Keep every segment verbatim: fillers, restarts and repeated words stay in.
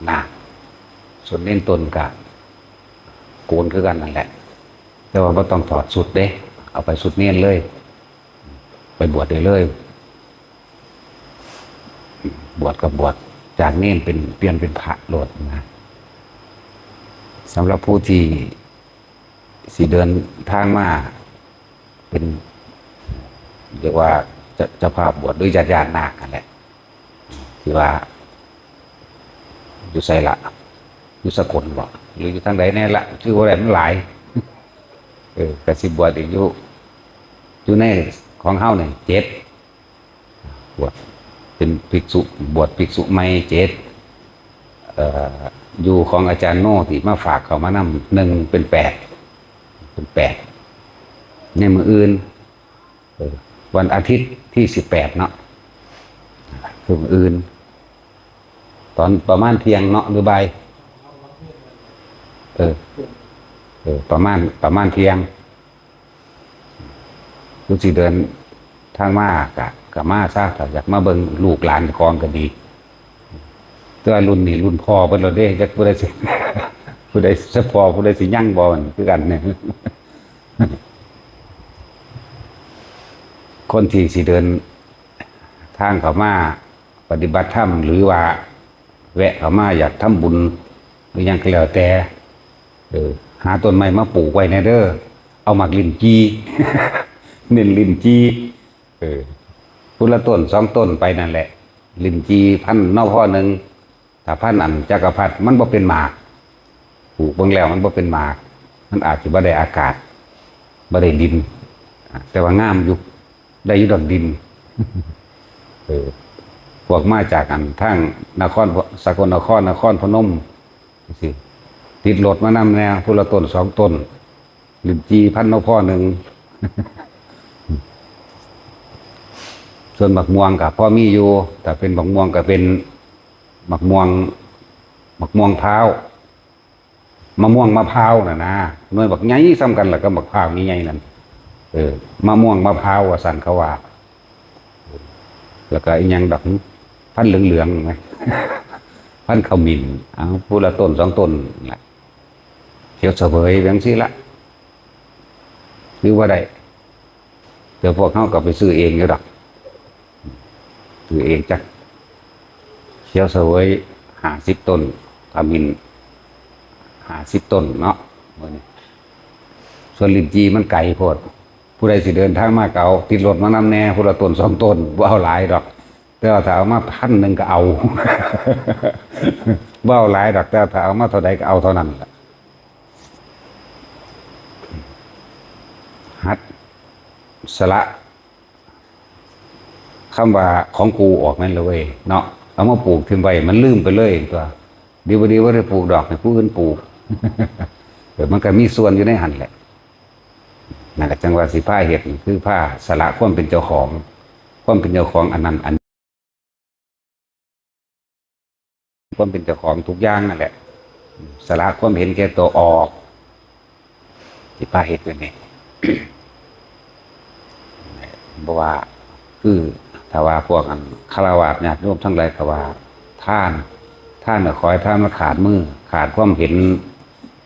นาค ส่วนเณรตนก็โกนคือกันนั่นแหละ แต่ว่าบ่ต้องถอดชุดเด้ เอาไปชุดเณรเลย ไปบวชได้เลย บวชก็บวชจากเณรเป็น เปลี่ยนเป็นพระโลดนะ สำหรับผู้ที่สิเดินทางมาเป็น เรียกว่าเจ้า เจ้าภาพบวชหรือญาติญาตินาคนั่นแหละ ที่ว่าอยู่ไสละ อยู่สกลบ่ หรืออยู่ทางใดแน่ละ ชื่อว่าอะไรมันหลาย เออ ก็สิบวชอีกอยู่ อยู่ในของเฮาเนี่ยเจ็ด บวชเป็นภิกษุ บวชภิกษุใหม่เจ็ด เอ่อ อยู่ของอาจารย์โน่ที่มาฝากเขามานำ หนึ่งเป็นแปด เป็นแปด ในมื้ออื่น เออ วันอาทิตย์ที่สิบแปดเนาะ คือมื้ออื่น ตอนประมาณเที่ยงเนาะ หรือบ่าย เออ เออ ประมาณ ประมาณเที่ยง ผู้สิเดินทางมากะ กะมาซะ ถ้าอยากมาเบิ่งลูกหลานเจ้าของก็ดี แต่ว่ารุ่นนี้รุ่นพ่อเพิ่นแล้วเด้ จักผู้ใดสิ ผู้ใดสิพ่อ ผู้ใดสิยังบ่ มันคือกันเนี่ย คนที่สิเดินทางเข้ามาปฏิบัติธรรม หรือว่าแวะเข้ามาอยากทำบุญ หรือหยังก็แล้วแต่ เออ หาต้นไม้มาปลูกไว้แหน่เด้อ เอาหมากลิ้นจี่ เน้นลิ้นจี่ เออ พุละต้นสองต้นไปนั่นแหละ ลิ้นจี่พันธุ์ นพ.หนึ่ง ถ้าพันธุ์อันจักรพรรดิมันบ่เป็นหมาก ปลูกเบิ่งแล้วมันบ่เป็นหมาก มันอาจสิบ่ได้อากาศ บ่ได้ดิน อ่ะ แต่ว่างามอยู่ ได้อยู่ดอกดิน เออ พวกมาจากอันทางนคร สกลนคร นครพนม สิ ติดรถมานำแหน่ พุละต้นสองต้น ลิ้นจี่พันธุ์ นพ.หนึ่ง ส่วนบักม่วงก็พอมีอยู่ แต่เป็นบักม่วงก็เป็นบักม่วง บักม่วงพร้าว มะม่วงมะพร้าวน่ะนะ หน่วยบักใหญ่ส่ำกันล่ะกับบักพร้าวใหญ่ๆนั่น เออ มะม่วงมะพร้าวว่าซั่นเขาว่า แล้วก็อีหยังดอก พันธุ์เหลืองๆนะ พันธุ์ขมิ้น เอาพุละต้นสองต้นนั่นแหละ เขียวเสวยจั่งซี้ละ ถือว่าได้ แต่พวกเฮาก็ไปซื้อเองอยู่ดอก ซื้อเองจัก เขียวเสวยห้าสิบต้น ขมิ้นห้าสิบต้นเนาะ มื้อนี้ ส่วนลิ้นจี่มันไกลโพด ผู้ใดสิเดินทางมาก็เอาติดรถมานำแหน่ พุละต้นสองต้น บ่เอาหลายดอก แต่ว่าถ้าเอามาพันหนึ่งก็เอา บ่เอาหลายดอก แต่ว่าถ้าเอามาเท่าใดก็เอาเท่านั้นล่ะ หัดสละคำว่าของกูออกแม่นเลยเว้ยเนาะ เอามาปลูกถิ่มไว้ มันลืมไปเลยตัว ดีบ่ดีบ่ได้ปลูกดอก ให้ผู้อื่นปลูก เออ มันก็มีส่วนอยู่ในหั่นแหละ นั่นแหละ จั่งว่าสิพาเฮ็ดนี่คือพาสละความเป็นเจ้าของ ความเป็นเจ้าของอันนั้นอัน ความเป็นเจ้าของทุกอย่างนั่นแหละ สละความเห็นแก่ตัวออก สิพาเฮ็ดอยู่นี่ บ่ว่า คือ ถ้าว่าพวกอันฆราวาสญาติโยมทั้งหลายก็ว่า ทาน ทานน่ะขอให้ทานมันขาดมือ ขาดความเห็น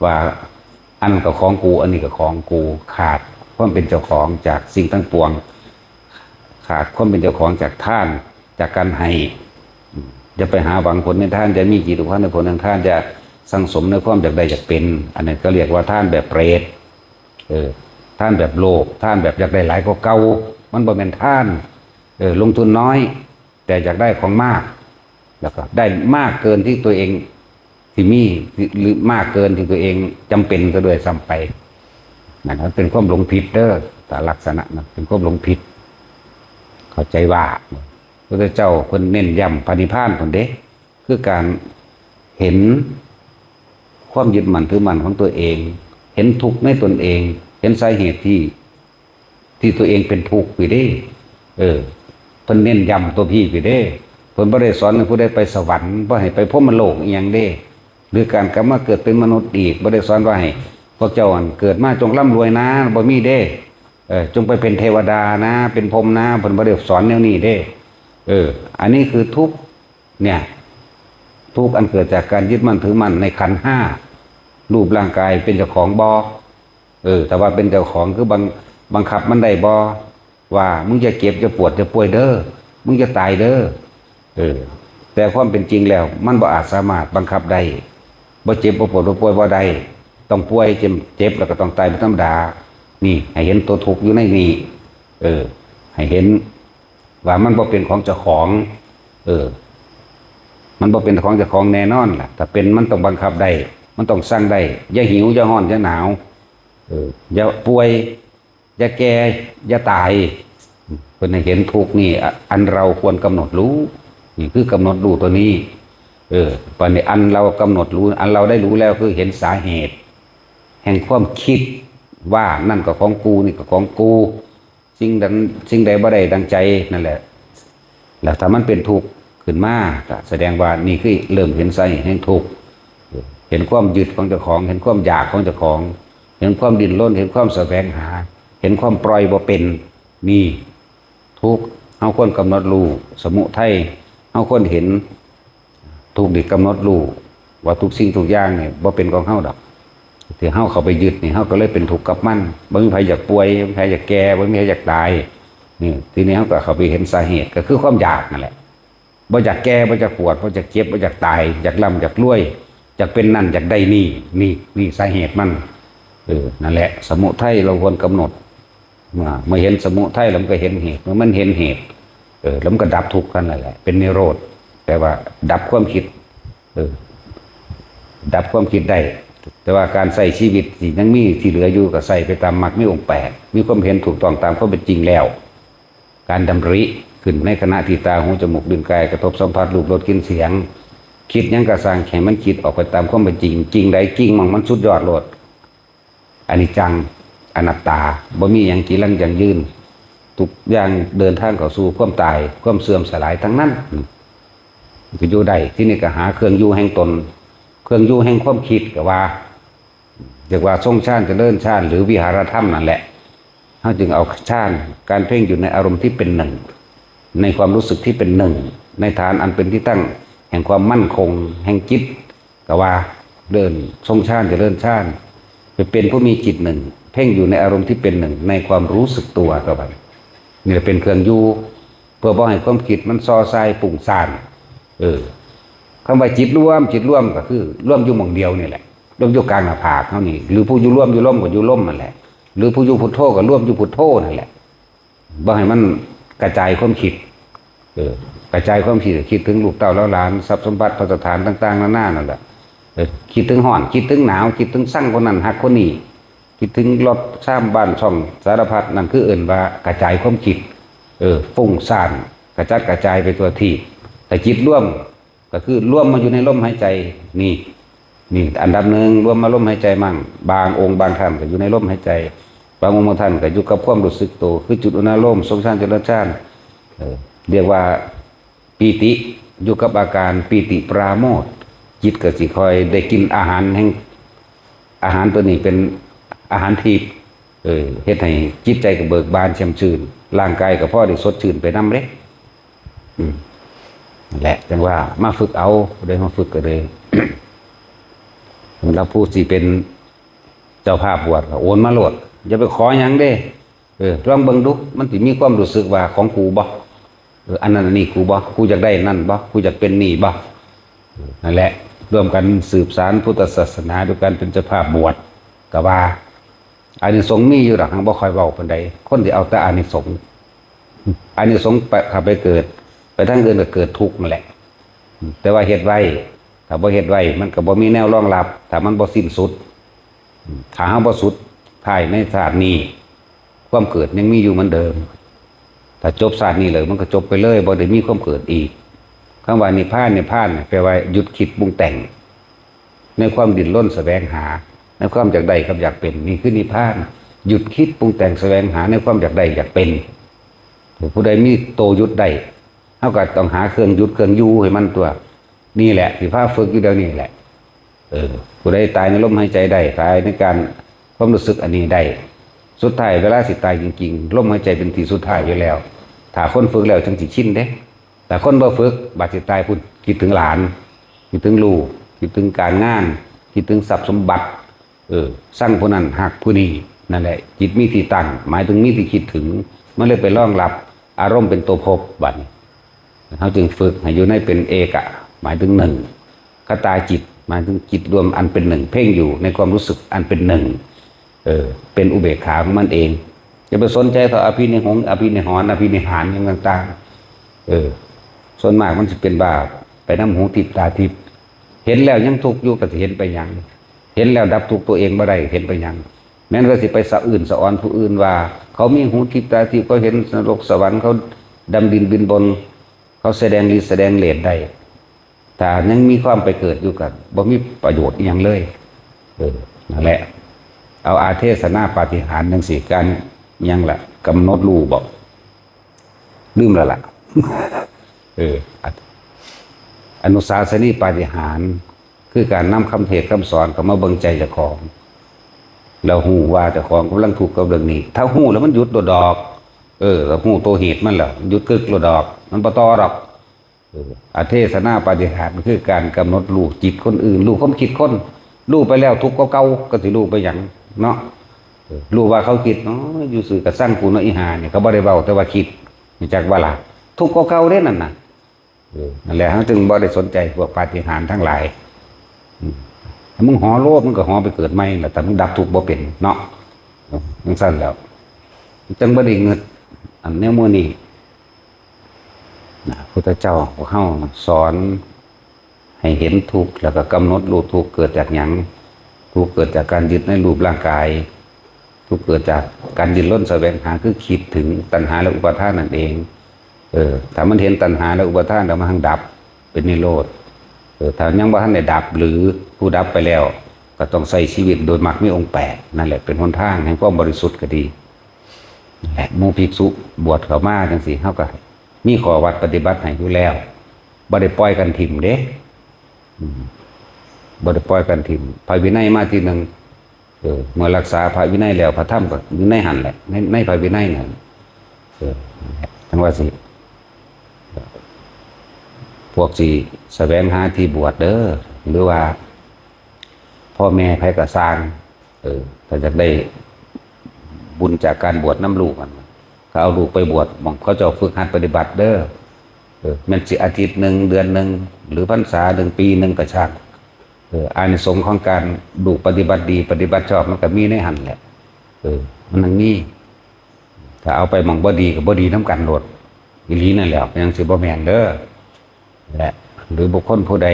ว่า อันนั้นก็ของกู อันนี้ก็ของกู ขาดความเป็นเจ้าของจากสิ่งทั้งปวง ขาดความเป็นเจ้าของจากทาน จากการให้ อย่าไปหาหวังผลในทาน อย่ามีจิตผูกพันในผลแห่งทาน อย่าสั่งสมในความอยากได้อยากเป็น อันนั้นก็เรียกว่าทานแบบเปรต เออ ทานแบบโลภ ทานแบบอยากได้หลายกว่าเก่า มันบ่แม่นทาน เออ ลงทุนน้อย แต่อยากได้ของมาก แล้วก็ได้มากเกินที่ตัวเองที่มี หรือมากเกินที่ตัวเองจำเป็นซะด้วยซ้ำไป นั่นมันเป็นความหลงผิดเด้อ แต่ลักษณะนั้นเป็นความหลงผิด เข้าใจว่า พระพุทธเจ้าเพิ่นเน้นย้ำพระนิพพานพุ้นเด้ คือการเห็นความยึดมั่นถือมั่นของตัวเอง เห็นทุกข์ในตนเอง เห็นสาเหตุที่ ที่ตัวเองเป็นทุกข์พี้เด้ เออ เพิ่นเน้นย้ำตัวพี้พี้เด้ เพิ่นบ่ได้สอนให้ผู้ใดไปสวรรค์ บ่ให้ไปพรหมโลกอีหยังเด้ หรือการกลับมาเกิดเป็นมนุษย์อีก บ่ได้สอนว่าให้พวกเจ้าอันเกิดมาจงร่ำรวยนะ บ่มีเด้ เออ จงไปเป็นเทวดานะ เป็นพรหมนะ เพิ่นบ่ได้สอนแนวนี้เด้ เออ อันนี้คือทุกข์ เนี่ย ทุกข์อันเกิดจากการยึดมั่นถือมั่นในขันธ์ห้า รูปร่างกายเป็นเจ้าของบ่ เออ แต่ว่าเป็นเจ้าของคือบัง บังคับมันได้บ่ ว่ามึงจะเจ็บจะปวดจะป่วยเด้อ มึงจะตายเด้อ เออ แต่ความเป็นจริงแล้วมันบ่อาจสามารถบังคับได้ บ่เจ็บบ่ปวดบ่ป่วยบ่ได้ ต้องป่วย เจ็บ เจ็บแล้วก็ต้องตายเป็นธรรมดา นี่ให้เห็นตัวทุกข์อยู่ในนี่ เออ ให้เห็นว่ามันบ่เป็นของเจ้าของ เออ มันบ่เป็นของเจ้าของแน่นอนล่ะ ถ้าเป็นมันต้องบังคับได้ มันต้องสั่งได้ อย่าหิว อย่าร้อน อย่าหนาว เออ อย่าป่วย อย่าแก่ อย่าตาย เพิ่นให้เห็นทุกข์นี่ อ่ะ อันเราควรกำหนดรู้ นี่คือกำหนดรู้ตัวนี้ เออ บัดนี้อันเรากำหนดรู้ อันเราได้รู้แล้วคือเห็นสาเหตุ แห่งความคิดว่านั่นก็ของกู นี่ก็ของกู สิ่งนั้น สิ่งใดบ่ได้ดังใจนั่นแหละ แล้วถ้ามันเป็นทุกข์ขึ้นมา ก็แสดงว่านี่คือเริ่มเห็นสาเหตุแห่งทุกข์ เห็นความยึดของเจ้าของ เห็นความอยากของเจ้าของ เห็นความดิ้นรน เห็นความแสวงหา เห็นความปล่อยบ่เป็น นี่ ทุกข์ เฮาควรกำหนดรู้ สมุทัย เฮาควรเห็น ทุกข์นี่กำหนดรู้ว่าทุกสิ่งทุกอย่างนี่บ่เป็นของเฮาดอก ที่เฮาเข้าไปยึดนี่ เฮาก็เลยเป็นทุกข์กับมัน บ่มีไผอยากป่วย บ่มีไผอยากแก่ บ่มีไผอยากตาย นี่ ทีนี้เฮาก็เข้าไปเห็นสาเหตุ ก็คือความอยากนั่นแหละ บ่อยากแก่ บ่อยากปวด บ่อยากเจ็บ บ่อยากตาย อยากร่ำอยากรวย อยากเป็นนั่น อยากได้นี่ นี่ นี่สาเหตุมัน เออ นั่นแหละ สมุทัยเราควรกำหนด เมื่อ เมื่อเห็นสมุทัยแล้วมันก็เห็นเหตุ เมื่อมันเห็นเหตุ เออ แล้วมันก็ดับทุกข์กันนั่นแหละ เป็นนิโรธ แต่ว่าดับความคิด เออ ดับความคิดได้ แต่ว่าการใช้ชีวิตที่ยังมีที่เหลืออยู่ก็ใช้ไปตามมรรคมีองค์แปด มีความเห็นถูกต้องตามความเป็นจริงแล้ว การดำริขึ้นในขณะที่ตา หู จมูก ลิ้น กาย กระทบสัมผัส รูป รส กลิ่น เสียง คิดหยังก็ซ่างให้มันคิดออกไปตามความเป็นจริง จริงใดจริงหม่องมันสุดยอดโลด อนิจจัง อนัตตา บ่มีหยังจีรังยั่งยืน ทุกอย่างเดินทางเข้าสู่ความตาย ความเสื่อมสลายทั้งนั้น อืม ก็อยู่ได้ ที่นี่ก็หาเครื่องอยู่แห่งตน เครื่องอยู่แห่งความคิดก็ว่า เรียกว่าทรงฌานเจริญฌาน หรือวิหารธรรมนั่นแหละ เฮาจึงเอาฌาน การเพ่งอยู่ในอารมณ์ที่เป็นหนึ่ง ในความรู้สึกที่เป็นหนึ่ง ในฐานอันเป็นที่ตั้งแห่งความมั่นคง แห่งจิต ก็ว่าเดินทรงฌานเจริญฌาน ไปเป็นผู้มีจิตหนึ่ง เพ่งอยู่ในอารมณ์ที่เป็นหนึ่ง ในความรู้สึกตัวก็ว่า นี่แหละเป็นเครื่องอยู่ เพื่อบ่ให้ความคิดมันส่อส่ายฟุ้งซ่าน เออ คำว่าจิตรวม จิตรวมก็คือรวมอยู่หม่องเดียวนี่แหละ รวมอยู่กลางหน้าผากเฮานี่ หรือผู้อยู่รวมอยู่ลมก็อยู่ลมนั่นแหละ หรือผู้อยู่พุทโธก็รวมอยู่พุทโธนั่นแหละ บ่ให้มันกระจายความคิด เออ กระจายความคิด คิดถึงลูกเต้าเหล่าหลาน ทรัพย์สมบัติ ภัสถานต่างๆ นานานั่นแหละ เออ คิดถึงฮ้อน คิดถึงหนาว คิดถึงซังคนนั้นฮักคนนี้ คิดถึงรถซามบ้านช่องสารพัด นั่นคือเอิ้นว่ากระจายความคิด เออ ฟุ้งซ่าน กระจัดกระจายไปทั่วทีป แต่จิตรวม ก็คือรวมมาอยู่ในลมหายใจ นี่ นี่อันดับหนึ่ง รวมมาลมหายใจมั่ง บางองค์บางท่านก็อยู่ในลมหายใจ บางองค์บางท่านก็อยู่กับความรู้สึกตัว คือจุดอุณาโลม ทรงฌานจตุตฌาน เออ เรียกว่าปีติ อยู่กับอาการปีติปราโมทย์ จิตก็สิค่อยได้กินอาหารแห่ง อาหารตัวนี้เป็นอาหารทิพย์ เออ เฮ็ดให้จิตใจก็เบิกบานแช่มชื่น ร่างกายก็พอได้สดชื่นไปนำเด้ อืม นั่นแหละ จังว่ามาฝึกเอา ผู้ใดมาฝึกก็เลย สำหรับผู้สิเป็นเจ้าภาพบวชก็โอนมาโลด อย่าไปขอหยังเด้ เออ ลองเบิ่งดู มันสิมีความรู้สึกว่าของกูบ่ เออ อันนั้นอันนี้กูบ่ กูอยากได้นั่นบ่ กูอยากเป็นนี่บ่ เออ นั่นแหละ ร่วมกันสืบสานพุทธศาสนาด้วยการเป็นเจ้าภาพบวช ก็ว่า อานิสงส์มีอยู่ดอก หั้งบ่ค่อยเว้าปานใด คนสิเอาแต่อานิสงส์ อานิสงส์ไป ถ้าไปเกิด ไปทางอื่นก็เกิดทุกข์นั่นแหละ แต่ว่าเฮ็ดไว้ ถ้าบ่เฮ็ดไว้ มันก็บ่มีแนวรองรับ ถ้ามันบ่สิ้นสุด ถ้าเฮาบ่สุดท้ายในชาตินี้ ความเกิดยังมีอยู่เหมือนเดิม ถ้าจบชาตินี้แล้วมันก็จบไปเลย บ่ได้มีความเกิดอีก คำว่านิพพาน นิพพานน่ะแปลว่าหยุดคิดปรุงแต่ง ในความดิ้นรนแสวงหา ในความอยากได้กับอยากเป็น นี่คือนิพพาน หยุดคิดปรุงแต่งแสวงหาในความอยากได้อยากเป็น ผู้ใดมีโตหยุดได้ เฮาก็ต้องหาเครื่องหยุดเครื่องอยู่ให้มันตัว นี่แหละที่พาฝึกอยู่เดี๋ยวนี้แหละ เออ ผู้ใดตายในลมหายใจได้ ตายในการความรู้สึกอันนี้ได้ สุดท้ายเวลาสิตายจริงๆ ลมหายใจเป็นที่สุดท้ายอยู่แล้ว ถ้าคนฝึกแล้วจังสิชินเด้ แต่คนบ่ฝึก บัดสิตายพุ้น คิดถึงหลาน คิดถึงลูก คิดถึงการงาน คิดถึงทรัพย์สมบัติ เออ ซังผู้นั้นฮักผู้นี้ นั่นแหละ จิตมีที่ตั้ง หมายถึงมีที่คิดถึง มันเลยไปรองรับอารมณ์เป็นตัวภพบัดนี้ เขาจึงฝึกให้อยู่ในเป็นเอกะ หมายถึงหนึ่ง คตาจิต หมายถึงจิตรวมอันเป็นหนึ่ง เพ่งอยู่ในความรู้สึกอันเป็นหนึ่ง เออ เป็นอุเบกขาของมันเอง อย่าไปสนใจเขาอภินิหงอภินิหรอภินิหารอย่างต่างๆ เออ ส่วนมากมันจะเป็นบ้าไปน้ำหูทิพย์ตาทิพย์ เห็นแล้วยังทุกข์อยู่ก็สิเห็นไปหยัง เห็นแล้วดับทุกข์ตัวเองบ่ได้เห็นไปหยัง แม้นว่าสิไปสะอื้นสะออนผู้อื่นว่า เขามีหูทิพย์ตาทิพย์เขาเห็นนรกสวรรค์เขาดำดินบินบน เขาแสดงฤทธิ์แสดงเดชได้ ถ้ายังมีความไปเกิดอยู่ก็บ่มีประโยชน์อีหยังเลย เออ นั่นแหละ เอาอาเทศนาปาฏิหาริย์จังซี่ การหยังล่ะ กำหนดรู้บ่ ลืมแล้วล่ะ เออ อ- อนุสาสนีปาฏิหาริย์ คือการนำคำเทศน์คำสอนเข้ามาเบิ่งใจเจ้าของ แล้วฮู้ว่าเจ้าของกำลังทุกข์กับเรื่องนี้ ถ้าฮู้แล้วมันหยุดโลดดอก เออ ถ้าฮู้ตัวเหตุมันแล้ว หยุดกึกโลดดอก มันบ่ต่อดอก เออ อเทศนาปาฏิหาริย์คือการกำหนดรู้จิตคนอื่น รู้ความคิดคน รู้ไปแล้วทุกข์ก็เก่า ก็สิรู้ไปหยังเนาะ เออ รู้ว่าเขาคิด "อ๋อ อยู่ซื่อก็ซังกูเนาะ อีห่านี่" เขาบ่ได้เว้า แต่ว่าคิด รู้จักบ่ล่ะ ทุกข์ก็เก่าเด้นั่นน่ะ เออ นั่นแหละ เราจึงบ่ได้สนใจพวกปาฏิหาริย์ทั้งหลาย อืม ถ้ามึงหอโลภ มึงก็หอไปเกิดใหม่ล่ะ ถ้ามึงดับทุกข์บ่เป็นเนาะ เออ จังซั่นแล้ว จังบ่ได้เงิด อันแนวมื้อนี้ นะ พุทธเจ้าของเฮาสอนให้เห็นทุกข์ แล้วก็กำหนดรู้ทุกข์เกิดจากหยัง ทุกข์เกิดจากการยึดในรูปร่างกาย ทุกข์เกิดจากการดิ้นรนแสวงหา คือคิดถึงตัณหาและอุปาทานนั่นเอง เออ ถ้ามันเห็นตัณหาและอุปาทานแล้วมันหังดับ เป็นนิโรธ เออ ถ้ายังบ่ทันได้ดับ หรือผู้ดับไปแล้ว ก็ต้องใช้ชีวิตโดยมรรคมีองค์แปด นั่นแหละเป็นหนทางแห่งความบริสุทธิ์ก็ดี และหมู่ภิกษุบวชเข้ามาจังซี่ เฮาก็มีข้อวัดปฏิบัติให้อยู่แล้ว บ่ได้ปล่อยกันถิ่มเด้ อืม บ่ได้ปล่อยกันถิ่ม พระวินัยมาทีหนึ่ง เออ เมื่อรักษาพระวินัยแล้ว พระธรรมก็อยู่ในหั่นแหละ ใน ในพระวินัยนั่น เออ จังว่าสิ พวกสิแสวงหาที่บวชเด้อ หรือว่า พ่อแม่ไผก็ซ่าง เออ ถ้าอยากได้บุญจากการบวชนำลูกมัน ก็เอาลูกไปบวชหม่องเขาเจ้าฝึกหัดปฏิบัติเด้อ เออ แม่นสิอาทิตย์หนึ่ง เดือนหนึ่ง หรือพรรษาหนึ่ง ปีหนึ่งก็ช่าง เออ อานิสงส์ของการลูกปฏิบัติดี ปฏิบัติชอบ มันก็มีในหั่นแหละ เออ มันยังมี ถ้าเอาไปหม่องบ่ดีก็บ่ดีนำกันโลด อีหลีนั่นแหละ ยังสิบ่แม่นเด้อ และ หรือบุคคลผู้ใด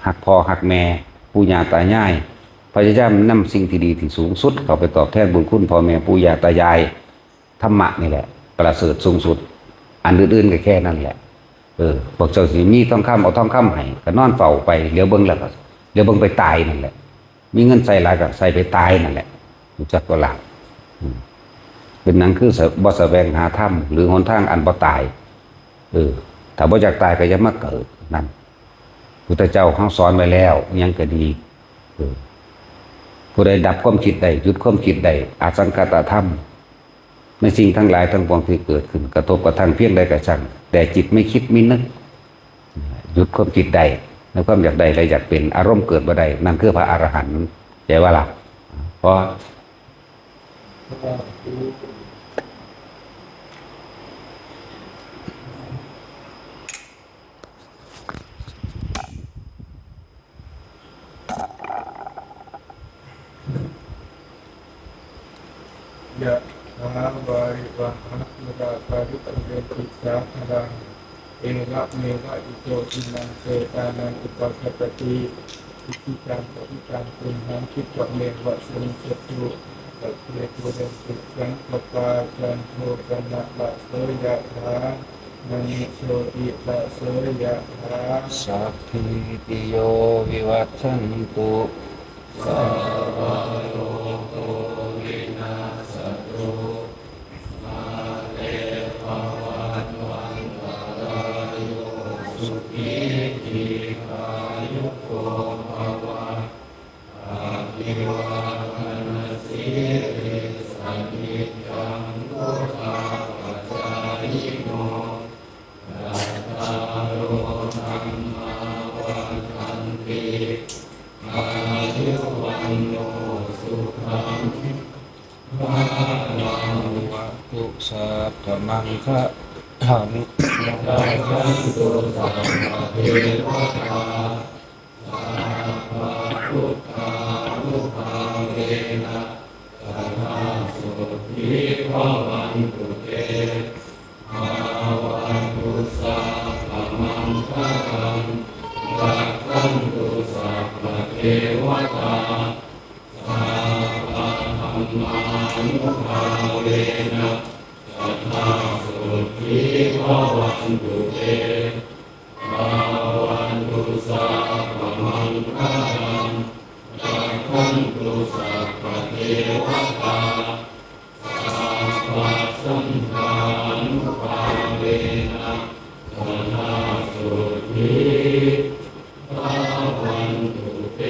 ฮักพ่อฮักแม่ ปู่ย่าตายาย พยายามนำสิ่งที่ดีที่สูงสุด เข้าไปตอบแทนบุญคุณพ่อแม่ปู่ย่าตายาย ธรรมะนี่แหละ ประเสริฐสูงสุด อันอื่นๆก็แค่นั้นแหละ เออ พวกเจ้าสิมีทองคำเอาทองคำให้ ก็นอนเฝ้าไป เหลียวเบิ่งแล้วก็ เหลียวเบิ่งไปตายนั่นแหละ มีเงินใส่หลายก็ใส่ไปตายนั่นแหละ รู้จักบ่ล่ะ อืม เป็นหยังคือบ่แสวงหาธรรม หรือหนทางอันบ่ตาย เออ ถ้าบ่อยากตายก็อย่ามาเกิด นั่น พุทธเจ้าเฮาสอนไว้แล้ว อิหยังก็ดี เออ ผู้ใดดับความคิดได้ หยุดความคิดได้ อสังขตธรรม ในสิ่งทั้งหลายทั้งปวงที่เกิดขึ้น กระทบกระทั่งเพียงใดก็ช่าง แต่จิตไม่คิดไม่นึก หยุดความคิดได้ ในความอยากได้และอยากเป็น อารมณ์เกิดบ่ได้ นั่นคือพระอรหันต์ เข้าใจบ่ล่ะ เพราะ ยะถาวาริวหาปูราปาริปุเรนติสาคารัง เอวะเมวะอิโตทินังเปตานังอุปาคปติ อิชิตังปฏิตังตุมหังคิปะเมวะสมิจจตุ สัพเพปูเรนติสังกปาจันโทปนระโสยะถา มณิโชติระโสยะถา สัพพีติโยวิวัชชันตุ สัพพะโรโควินัสสตุ มาเตภวัตวันตรายโย สุขีทีฆายุโกภวะ อภิวาทนสีลิสสะนิจจังวุฑฒาปจายิโน จัตตาโรธรร อายุวันโนสุขังพลัง วัตถุสัพพมังคลัง รักขันตุสัพพะเทวตา สัพพะพุทธานุภาเวนะ สะดาโสตถีภะวันตุเต ภะวันตุสัพพะมังคลัง รักขันตุสัพพะเทวตา สัพพะธัมมานุภาเวนะ สะดาโสตถีภะวันตุเต ภะวันตุสัพพะมังคลัง รักขันตุสัพพะเทวตา สัพพะสังฆานุภาเวนะ สะดาโสตถีภะวันตุเต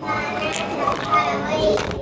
มานะสัพพะวะริ